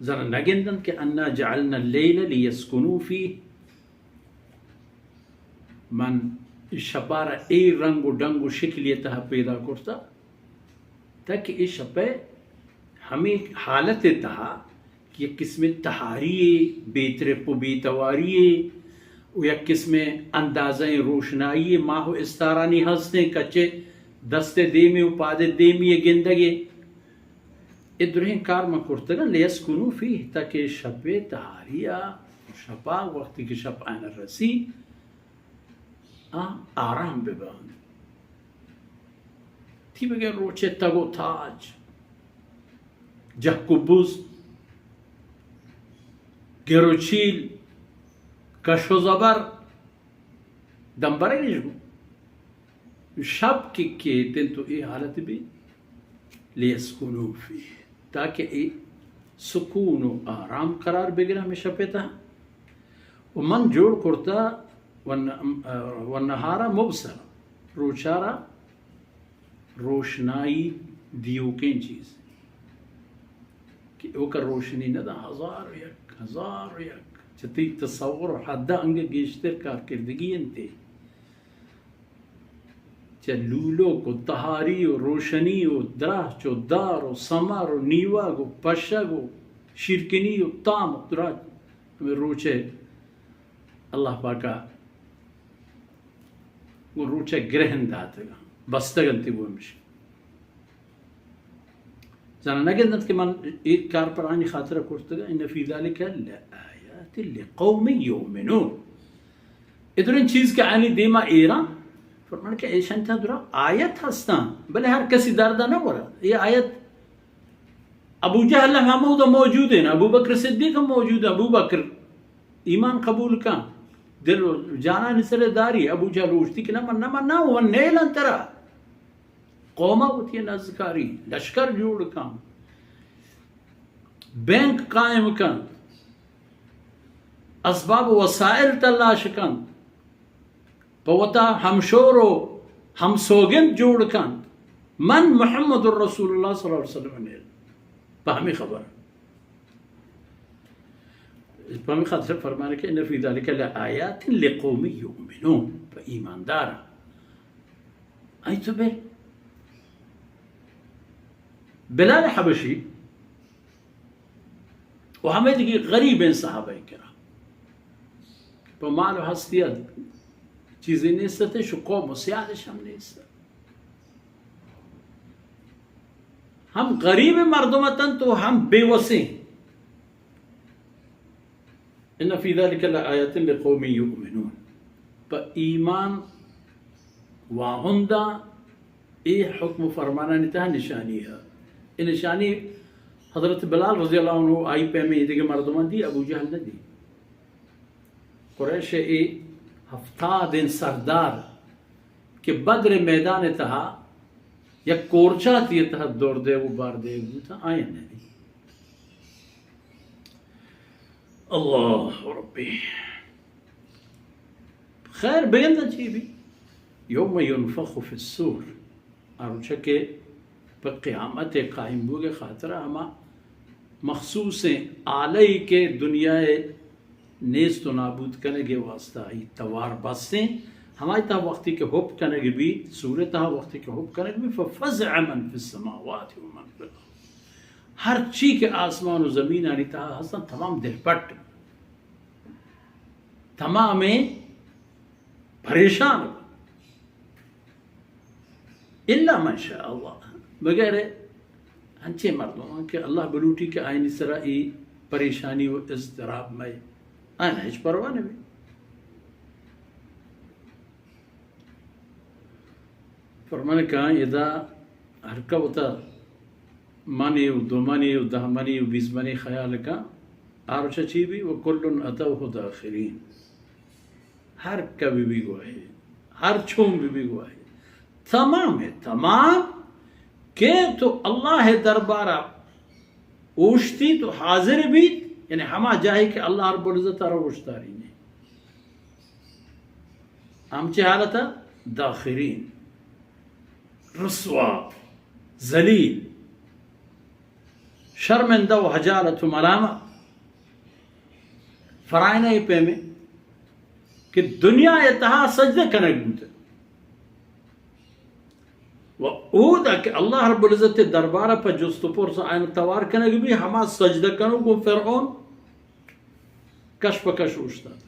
زاناں نہ گندنت کہ انا جعلنا اللیل لیسکنوا فیہ، من شپارا اے رنگ و ڈنگ و شکلی تہا پیدا کرتا، تاکہ اے شپئے ہمے حالت تہا کہ یک قسم تہاری، بے ترپ و بے تواری و یک قسم اندازہ روشنائی، ماہ و استارانی ہستیں، کچے دست دیمی و پاد دیمی گندگے۔ اے درہیں کار من کرتگاں، لیسکنوا فیہ، تاکہ شپئے تہاریا، شپا وقتی کہ شپ آیانا رسی، آ آرام بباں۔ تی بگہ روچے تگ و تاج، جہک و بز، گر و چیل، کش و زبر، دمبرگش گوں۔ شپ کہ کیت انت و اے حالت بی، لیسکنوا فیہ، تاکہ اے سکون و آرام قرار بگرہ ہمے شپے تہا۔ و من جوڑ کرتا و ن-، و نہارا مبصرا، روچارا روشنائی دیوکیں چیز کہ اوکا روشنی نہ داں، ہزار و یک، ہزار و یک، چہ تئی تصور و حدا انگہ گیشتر کارکردگی انت۔ چہ لولوک و تہاری و روشنی و دراچ و دار و سمر و نیوگ و پشگ و شیرکنی و تام و دراچ، ہمے روچے اللہ پاکا گوں روچے گرہن داتگاں، بستگ انت گوں ہمشی۔ زاناں نہ گندنت کہ من اے کار پرانی خاطر کرتگ، ان فی ذلک لآیات لقوم یؤمنون۔ اے دریں چیز کہ آنی دیما ایراں، فرمان کہ ایشان تہا درا آیت ہستاں، بلے ہر کسی دردا نہ ورا۔ اے آیت ابو جہل ہم ہمودا موجود ہیں، ابو بکر صدیق ہم موجود ہیں۔ ابو بکر ایمان قبول کن، دل و جانانی سر داری۔ ابو جہل اوشتی کہ نہ من، نہ من، نہ من نیلن ترا۔ قوما وتی نزکاری، لشکر جوڑ کن، بینک قائم کن، اسباب و وسائل تلاش کن، پہ وتا ہمشور و ہمسوگند جوڑ کن، من محمد رسول اللہ صلی اللہ علیہ وسلم نیل۔ پہ ہمیں خبر، پہ ہمیں خاطر فرمانے کہ ان فی ذلک لآیات لقوم یؤمنون، پہ ایماندار۔ آئی تو بل بلال حبشی و ہمے دگہ غریبیں صحابہ کرام، پہ مال و ہستی ء چیزے نیست ات، شو قوم و سیادش ہم نیست ات۔ ہم غریب مردم اتنت و ہم بے وسیں۔ ان فی ذلک لآیات لقوم یؤمنون۔ پہ ایمان واہنداں اے حکم و فرمانانی تہا نشانی ہے۔ اے نشانی حضرت بلال رضی اللہ عنہ آئی پیمیں دگہ مردمان دی، ابو جہل نہ دی۔ قریش اے ہفتادیں سردار کہ بدر میدان تہا یک کورچاتی تہا دور دے و بار دے بوتا، آیا نہ دی۔ اللہ ربی۔ خیر، بگنداں چی بی؟ یوم ینفخ فی الصور، آ روچ کہ پہ قیامت قائم بوگ خاطر ہما مخصوصیں آلہی کہ دنیا نیست و نابود کنگ واسطہ ای توار بستیں، ہمائی تہا وقتی کہ حب کنگ بیت، سورہ تہا وقتی کہ حب کنگ بیت، ففزع من فی السماوات و من فی الارض، ہر چی کہ آسمان و زمینانی تہا ہستن، تمام دلپٹ، تمامیں پریشان۔ الا من شاء اللہ، بغیر انچیں مردماں کہ اللہ بلوٹی کہ آئینی سرا ای پریشانی و اضطراب مئے، آئین ہچ پرواہ نہ بی۔ فرمان کہاں ادا ہر کا وتا منی و دو منی و دہ منی و بیس منی خیال کن، آ روچا چی بی؟ و کل اتوہ داخرین۔ ہر کا بی بی گواہی، ہر چون بی بی گواہی، تمام تمام کہ تو اللہ دربارہ اوشتی تو حاضر بیت، یعنی ہما جاہی کہ اللہ رب العزت را اوشتاری نے۔ ہم چہ حالت داخرین، رسوا، ذلیل، شرمندہ و حجالت و ملامہ فرائنہ ء پیمیں کہ دنیا ء تہا سجدہ کنگ بوتہ و اودا کہ اللہ رب العزت ء دربارہ پہ جست و پرس آیان توار کنگ بی، ہما سجدہ کنوک گوں فرعون کش پہ کش اوشتات۔